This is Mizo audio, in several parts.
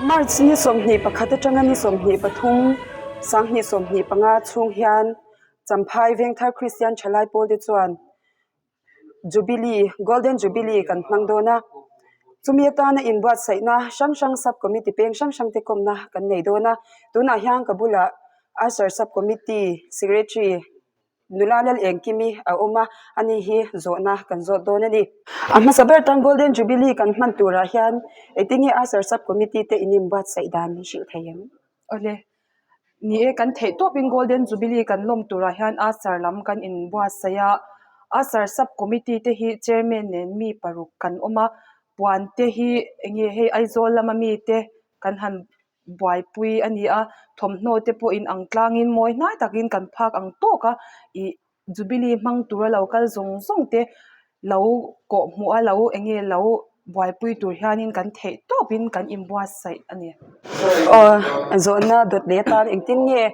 March ni 21 atanga ni 23, 2025 chhung hian Champhai Vengthar Kristian Thalai Pawlte chuan Jubilee, Golden Jubilee kan hmang dawn a. Chumi atana inbuatsaihna hrang hrang Sub Committee peng hrang hrang te kawmna kan nei dawn a. Tunah hian ka bulah Usher Sub Committee Secretary Nula Lal Engkimi a awm a, ani hi zawhna kan zawt dawn a ni. A hmasa ber tan Golden Jubilee kan hman turah hian engtin nge Usher Sub Committee te in inbuatsaih dan min hrilh thei em? Awle, ni e kan theih tawpin Golden Jubilee kan lawm turah hian Usher lam kan inbuatsaih a, Usher Sub Committee te hi Chairman nen mi paruk kan awm a, puan te hi enge hei Aizawl lama mite kan han buaipui a ni a, thawmhnaw te pawh in ang tlangin mawi hnai takin kan phak ang tawk a, ih jubilee hmang tura lo kal zawng zawng te lo kawh hmuh a lo eng nge lo buaipui tur hianin kan theih tawpin kan inbuatsaih a ni. Aw zawhna dawt leh atan engtin nge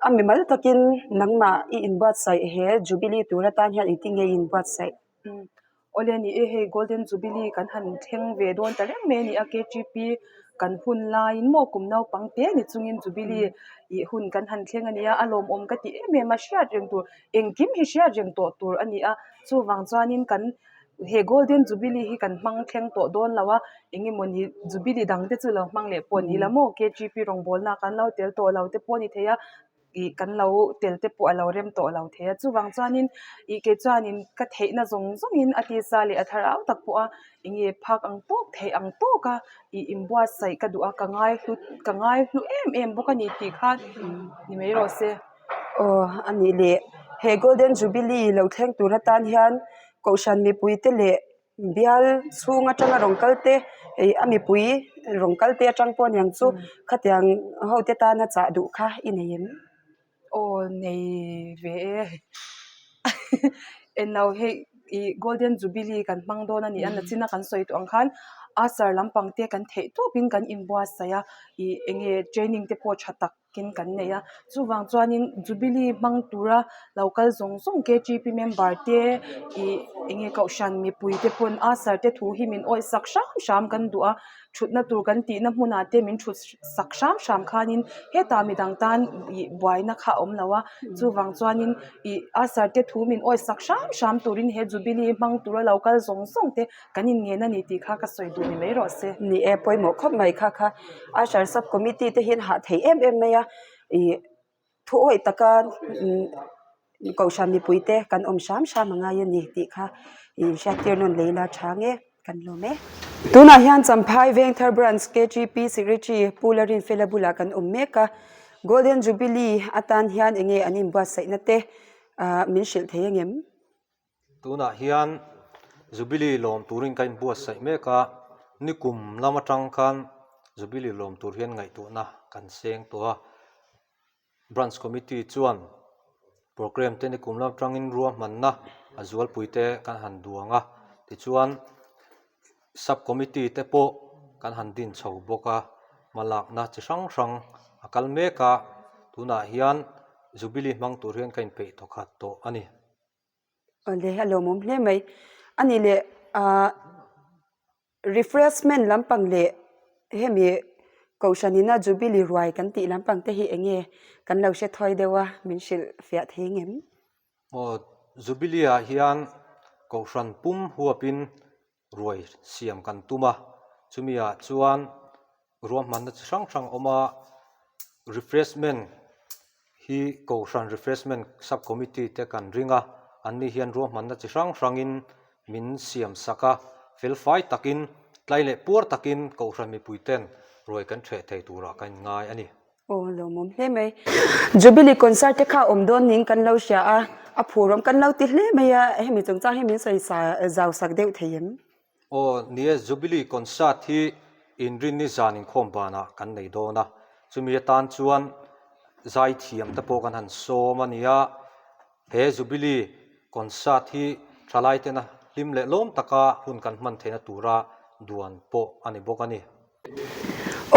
a mimal takin nangmah i inbuatsaih he jubilee tur atan hian engtin nge i inbuatsaih? Awle ni e hei Golden Jubilee kan han thleng ve dawn ta reng mai a ni a KTP kan hun laiin maw kum naupang te ni chungin Jubilee ih hun kan han thleng a ni a a lawmawm ka ti em em a hriat reng tur engkim hi hriat reng tawh tur a ni a chuvang chuanin kan he Golden Jubilee hi kan hmang thleng tawh dawn lo a engemawni Jubilee dang te chu lo hmang leh pawh ni la maw KTP rawngbawlna kan lo tel tawh lo te pawh a ni thei a. ih kan lo tel te pawh a lo rem tawh lo thei a chuvang chuanin ih kei chuanin ka theihna zawng zawngin a tisa leh a thlarau tak pawh a eng nge phak ang tawk theih ang tawk a ih inbuatsaih ka duh a ka ngai hlu ka ngai hlu em em bawk a ni tih khan ni mai rawh se. Aw a nih leh he golden jubilee lo thleng tur atan hian kohhran mipui te leh Bial chhung atanga rawn kal te ih a mipui rawn kal te atang pawh aniang chu khatiang ho te tana chah duh kha i nei em? Aw nei ve e englo hei ih golden jubilee kan hmang dawn a ni a nachina kan sawi tawh ang khan usher lampang te kan theih tawpin kan inbuatsaih a ih eng nge training te pawh tha tak kin kan nei a chuvang chuanin jubilee hmang tura lo kal zawng zawng K T P member te ih eng nge kohhran mipui te pawn usher te thu hi min awih sak hram hram kan duh a thutna tur kan tihna hmunah te min thut sak hram hram khanin hetah midang tan ih buaina kha a awm lo a chuvang chuanin ih usher te thu min awih sak hram hram turin he jubilee hmang tura lo kal zawng zawng te Kan inngen a ni tih kha ka sawi duh ni mai rawh se. Ni e, pawimawh khawp mai kha kha Usher Sub Committee te hian hah thei em em mai a, ih thu awih taka Kohhran mipui te kan awm hram hram a ngai a ni tih kha ih hriattir nawn lei la tha nge kan lawm e. Tunah hian Champhai Vengthar Branch KTP Secretary Pu Larinfela bulah kan awm mek a, Golden Jubilee atan hian enge an inbuatsaihna te min hrilh thei angem? Tunah hian Jubilee lawm turin ka inbuatsaih mek a, nikum lam atang khan Jubilee lawm tur hian ngaihtuahna kan seng tawh a. Branch Committee chuan programme te nikum lam atangin ruahmanna a zualpui te kan han duang a, tichuan Sub Committee te pawh kan han din chho bawk a, hmalakna chi hrang hrang a kal mek a, tunah hian Jubilee hmang tur hian ka inpeih thawkhat tawh a ni. Awle a lawmawm hle mai. A nih leh ah refreshment lampang leh hemi kohhran ina jubilee ruai kan tih lampang te hi eng nge kan lo hre thawi deuh a min hrilh fiah thei ngem? Aw jubilee ah hian kohhran pum huapin ruai siam kan tum a, chumi ah chuan ruahmanna chi hrang hrang a awm a, refreshment hi kohhran refreshment sub committee te kan ring a, an ni hian ruahmanna chi hrang hrangin min siam sak a, felfai takin tlai leh puar takin kohhran mipui ten ruai kan ṭheh thei turah kan inngai a ni. Aw lawmawm hle mai. Jubilee concert te kha awm dawn niin kan lo hria a, a phurawm kan lo ti hle mai a, hemi chungchang hi min sawi sa zau sak deuh thei em? Aw ni e, Jubilee concert hi inrinni zan inkhawm banah kan nei dawn a, chumi atan chuan zaithiam te pawh kan han sawm a nia, he Jubilee concert hi thalai tena hlim leh lawm taka hun kan hman theihna tura duan pawh a ni bawk a ni.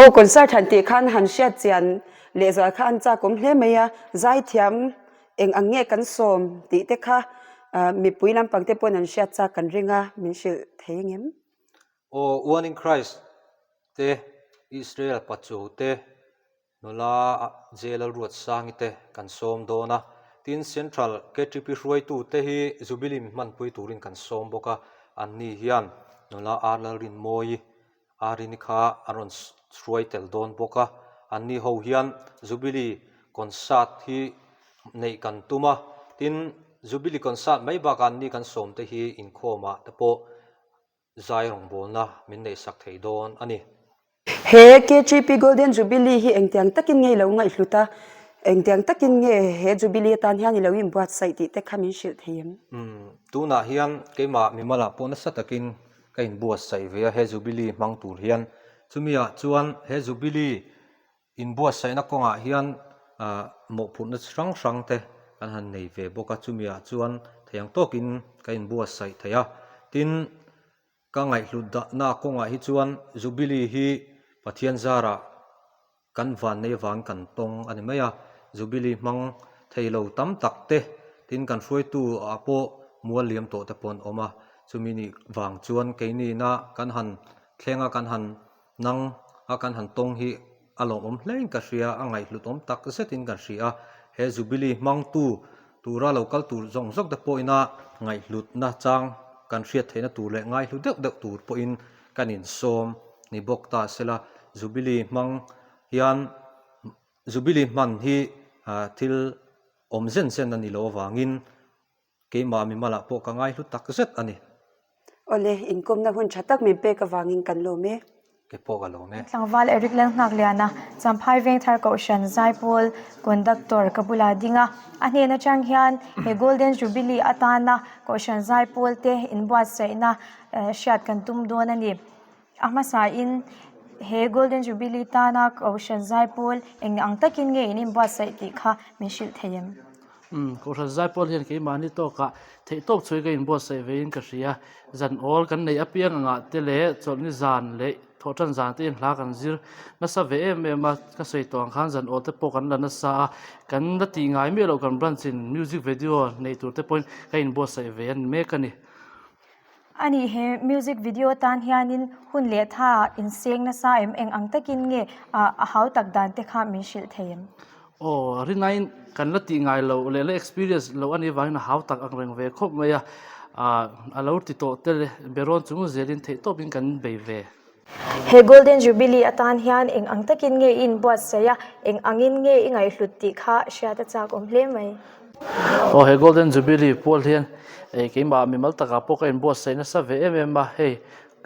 Aw concert han tih khan han hriat chian lehzual kha an chak awm hle mai a, zaithiam eng ang nge kan sawm tih te kha mipui lampang te pawn an hriat chak kan ring a, min hrilh thei ang em? Aw One in Christ te. Israel Pachuau te, nula J Lalruatsangi te kan sawm dawn a. Tin, Central KTP hruaitu te hi Jubilee mi hmanpui turin kan sawm bawk a, anni hian nula R Lalrinmawii Arini kha an rawn hruai tel dawn bawk a, anni ho hian Jubilee concert hi neih kan tum a, tin Jubilee concert mai bakah anni kan sawm te hi inkhawmah te pawh zai rawngbawlna min neihsak thei dawn a ni. He KGP Golden Jubilee hi engtiang takin nge i lo ngaihhlut a, engtiang takin nge he Jubilee atan hian i lo inbuatsaih tih te kha min hrilh thei em? Umm, tunah hian keimah mimalah pawh nasa takin Ka inbuatsaih ve a he Jubilee hmang tur hian. Chumi ah chuan he Jubilee inbuatsaihna kawngah hian mawhphurhna chi hrang hrang te kan han nei ve bawk a, chumi ah chuan thei ang tawkin ka inbuatsaih thei a. Tin, ka ngaihhlut dahna kawngah hi chuan Jubilee hi Pathian zarah Kan vannei avangin kan tawng a ni mai a, Jubilee hmang thei lo tam tak te, tin kan hruaitu ah pawh mual liam tawh te pawh an awm a, chumi nih vang chuan keini ina kan han thleng a, kan han nang a, kan han tawng hi a lawmawm hlein ka hria, a ngaihhlut awm tak zetin kan hria a, he Jubilee hmangtu tura lo kal tur zawng zawng te pawh ina ngaihhlutna chang kan hriat theihna tur leh ngaihlu deuh deuh tur pawhin kan insawm ni bawk ta sela Jubilee hmang hian Jubilee hman hi thil awm zen zen a ni lo avangin keimah mimalah pawh ka ngaihlu tak zet a ni. Awle, inkawmna hun tha tak min pek avangin kan lawm e. Ke pawh ka lawm e. Tlangval Eric Lalnghakliana, Champhai Vengthar Kohhran Zaipawl Conductor ka bula ding a, a hnen atang hian he Golden Jubilee atana Kohhran Zaipawl te inbuatsaihna hriat kan tum dawn a ni. A hmasain he Golden Jubilee tana Kohhran Zaipawl eng ang takin nge in inbuatsaih tih kha min hrilh thei em? Umm, Kohhran Zaipawl hian keimahni tawkah theihtawp chhui ka inbuatsaih vein ka hria. Zan awl kan neih apiang angah te leh chawlhni zan leh thawhtan zan te in hla kan zir nasa ve em em a, ka sawi tawh ang khan zan awl te pawh kan la nasa a, kan la tih ngai miah loh kan branch in music video neih tur te pawhin ka inbuatsaih ve a ni mek a ni. A nih he music video tan hianin hun leh tha inseng nasa em eng ang takin nge a hau tak dan te kha min hrilh thei em? Aw, rinaiin kan la tih ngai loh leh la experience loh a nih avangin a hau tak ang reng ve khawp mai a, a lo ti tawh tel e, berawn chung zelin theihtawpin kan bei ve. He Golden Jubilee atan hian eng ang takin nge i inbuatsaih a, eng angin nge i ngaihhlut tih kha hriat a chak awm hle mai. Aw he Golden Jubilee pual hian keimah mimal takah pawh ka inbuatsaih nasa ve em em a, hei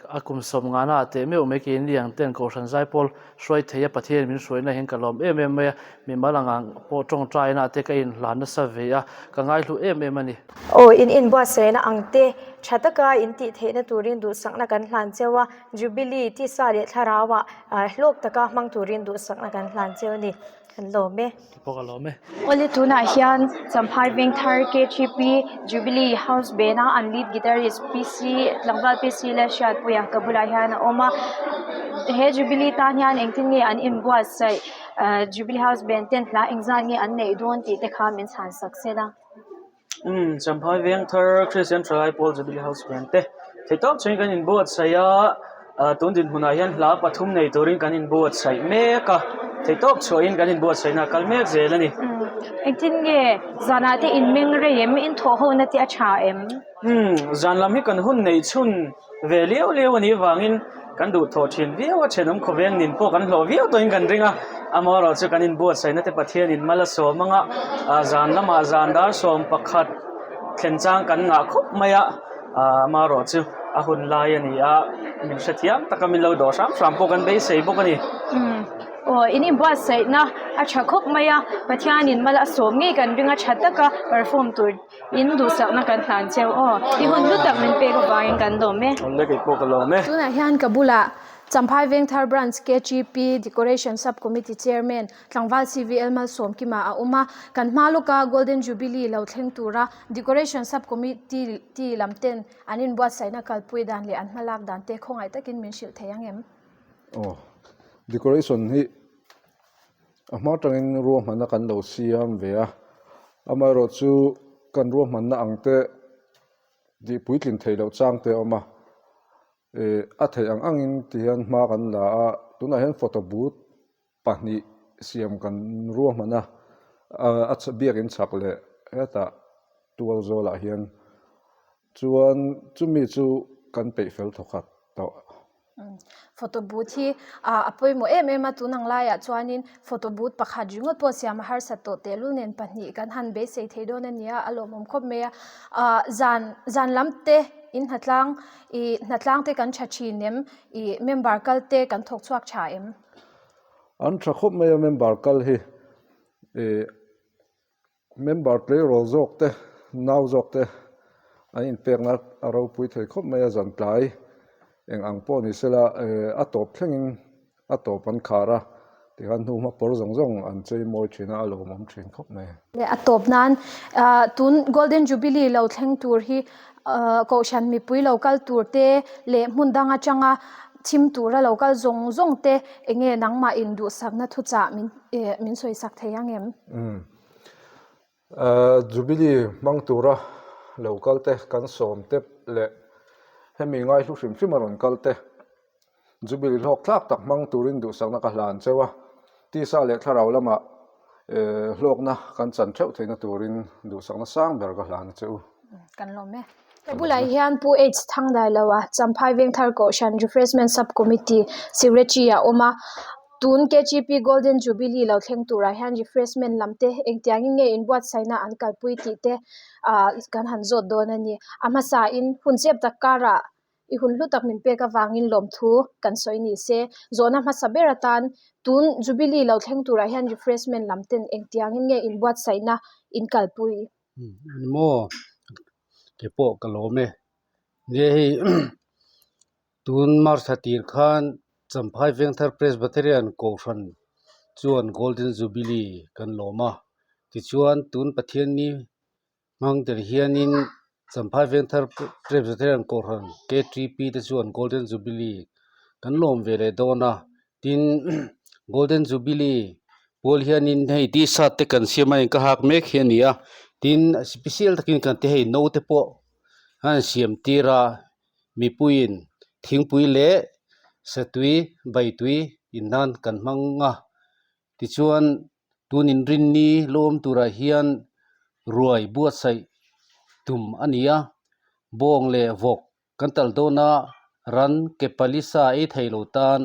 a kum sawmngana ah teh meuh mai keini ang ten Kohhran Zaipawl hruai thei a Pathian min hruaina hian ka lawm em em mai a, mimal ang pawh tawngtaina ah te ka inhlan nasa ve a, ka ngaihlu em em a ni. Aw, in inbuatsaihna ang te tha taka in tih theihna turin duhsakna kan hlan cheu a, Jubilee tisa leh thlarauah hlawk taka hmang turin duhsakna kan hlan cheu a ni. Kan lawm e. Pawh ka lawm e. Awle tunah hian Champhai Vengthar KTP Jubilee House Band a an lead guitarist PC tlangval PC leh Hriatpuia ka bulah hian a awm a. He Jubilee tan hian engtin nge an inbuatsaih Jubilee House Band ten hla engzat nge an neih dawn tih te kha min chhan sak sel a. Umm Champhai Vengthar Christian Thalai Pawl Jubilee House Band te theihtawp chungin kan inbuatsaih a ah tun dinhmunah hian hla pathum nei turin kan inbuatsaih mek a theihtawp chhuahin kan inbuatsaihna a kal mek zel a ni. Umm engtin nge zanah te in meng rei em in thawh ho na te a tha em? Umm zan lam hi kan hun neih chhun Ve liau liau a nih vangin kan duh thawh thin viau a, thenawm khawveng nin pawh kan hlawh viau tawhin kan ring a, amaherawhchu kan inbuatsaihna te Pathianin mal a sawm anga zan lamah zan dar 11 thlen chang kan ngah khawp mai a, amaherawhchu a hun lai a ni a, min hrethiam taka min lo dawh hram hram pawh kan beisei bawk a ni. Aw, in inbuatsaihna a tha khawp mai a, Pathianin mal a sawm ngei kan ring a, tha taka perform tur In duhsakna kan hlan cheu aw. I hun hlu tak min pek avangin kan lawm e. Awle kei pawh ka lawm e. Tunah hian ka bulah Champhai Vengthar Branch KGP Decoration Sub Committee Chairman Tlangval CVL Malsawmkima a awm a. Kan hma lawka Golden Jubilee lo thleng tura Decoration Sub Committee lam ten an inbuatsaihna kalpui dan leh an hmalak dan te khawngaih takin min hrilh thei ang em? Aw, decoration hi A hma atangin ruahmanna kan lo siam ve a, amaherawh chu kan ruahmanna ang te tih puitlin theih loh chang te a awm a, ih a theih ang angin ti hian hma kan la a. Tunah hian photo booth pahnih siam kan ruahman a, a biakin chhak leh hetah tual zawlah hian chuan chumi chu kan peih fel thawkhat tawh. Photo booth hi a pawimawh em em a tun ang laiah chuanin photo booth pakhat ringawt pawh siam a harsat tawh tehlul nen pahnih kan han beisei thei dawn a ni a a lawmawm khawp mai a ah zan zan lam te in hnatlang ih hnatlang te kan tha thin em ih member kal te kan thawk chhuak tha em. An tha khawp mai a member kal hi ih Member tleirawl zawk te, nau zawk te an inpekna a ropui thei khawp mai a, zan tlai eng ang pawh ni sela a tawp thlengin a tawp an khar a, tikhan hnuhma pawr zawng zawng an chei mawi thin a, a lawmawm thin khawp mai. Leh a tawp nan tun Golden Jubilee lo thleng tur hi Kohhran mipui lo kal tur te leh hmun dang atanga thim tura lo kal zawng zawng te enge nangmah in duhsakna thuchah min min sawisak thei ang em? Umm. Jubilee hmang tura lo kal te kan sawm tep leh hemi ngaihlu hrim hrim a rawn kal te Jubilee hlawk thlak tak hmang turin duhsakna ka hlan cheu a, tisa leh thlarau lamah hlawkna kan chan theuh theihna turin duhsakna sang ber ka hlan a che u. Kan lawm e. Ka bulah hian Pu H Thangdailoa, Champhai Vengthar Kohhran Refreshment Sub Committee Secretary a awm a, tun KGP Golden Jubilee lo thleng turah hian refreshment lam te engtiangin nge inbuatsaihna an kalpui tih te kan han zawt dawn a ni. A hmasain hun chep tak karah I hun hlu tak min pek avangin lawmthu kan sawi ni se, zawhna hmasa ber atan tun Jubilee lo thleng turah hian refreshment lam ten engtiangin nge inbuatsaihna in kalpui? Ni maw? Kei pawh ka lawm e. Nia hei tun March thla tir khan Champhai Vengthar Presbyterian Kohhran chuan Golden Jubilee kan lawm a, tichuan tun Pathianni Hmang tel hianin Champhai Vengthar Presbyterian Kohhran KTP te chuan Golden Jubilee kan lawm ve leh dawn a, tin Golden Jubilee pawl hianin hei t-shirt te kan siam a in ka hak mek hi a ni a, tin special takin kan ti hei naute pawh a han siam tir a, mipuiin thingpui leh satui baitui in nan kan hmang a, tichuan. Tun inrinni lawm turah hian ruai buatsaih tum a ni a, bawng leh vawk kan tal dawn a, ran ke pali sa ei thei lo tan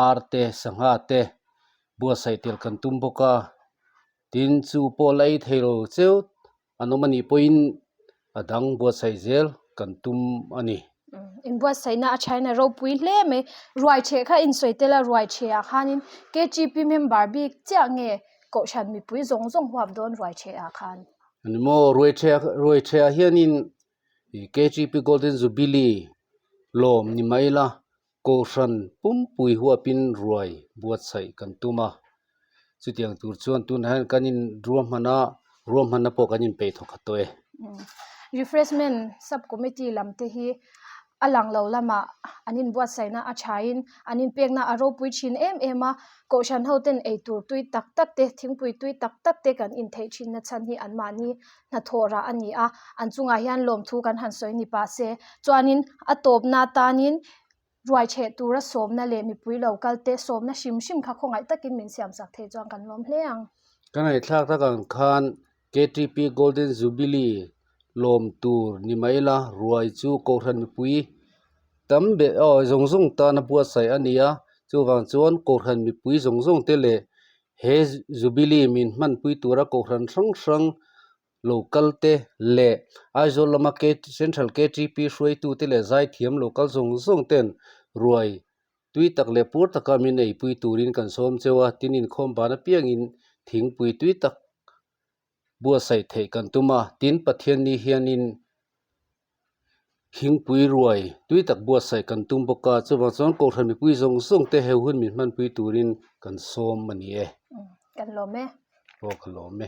ar te sangha te buatsaih tel kan tum bawk a, tin chu pawh la ei thei lo cheu An awm a nih pawhin a dang buatsaih zel kan tum a ni. Inbuatsaihna a thain a ropui hle mai. Ruaicheh kha insawi tel a, ruaichehah khanin KGP member bik chiah nge Kohhran mipui zawng zawng huap dawn ruaichehah khan? Ani maw, ruaicheh ruaichehah hianin KGP Golden Jubilee lawm ni mai ila Kohhran pumpui huapin ruai buatsaih kan tum a, chutiang tur chuan tunah hian kan in ruahman a, ruahmanna pawh kan inpeih thawk khat tawh e. Refreshment Sub Committee lam te hi a lang lo lamah an inbuatsaihna a thain an inpekna a ropui thin em em a, Kohhran ho ten eitur tui tak tak te, thingpui tui tak tak te kan intheih thinna chhan hi anmahni hnathawh rah a ni a, an chungah hian lawmthu kan han sawi ni pah se. Chuanin a tawpna atanin ruai chheh tura sawmna leh mipui lo kal te sawmna hrim hrim kha khawngaih takin min siam sak thei chuan kan lawm hle ang. Ka ngaihthlak tak ang khan KTP Golden Jubilee lawm tur ni mai la, ruai chu Kohhran mipui tam ber aw zawng zawng tana buatsaih a ni a, chuvang chuan Kohhran mipui zawng zawng te leh He Jubilee min hmanpui tura kohhran hrang hrang local te leh Aizawl lama Central KTP hruaitute leh zaithiam local zawng zawng ten ruai tui tak leh pur taka min eipui turin kan sawm cheu a, tin inkhawm ban apiangin thingpui tui tak buatsaih theih kan tum a, tin Pathianni hianin Thingpui ruai tui tak buatsaih kan tum bawk a, chuvang chuan Kohhran mipui zawng zawng te he hun min hmanpui turin kan sawm a ni e. Kan lawm e. Aw ka lawm e.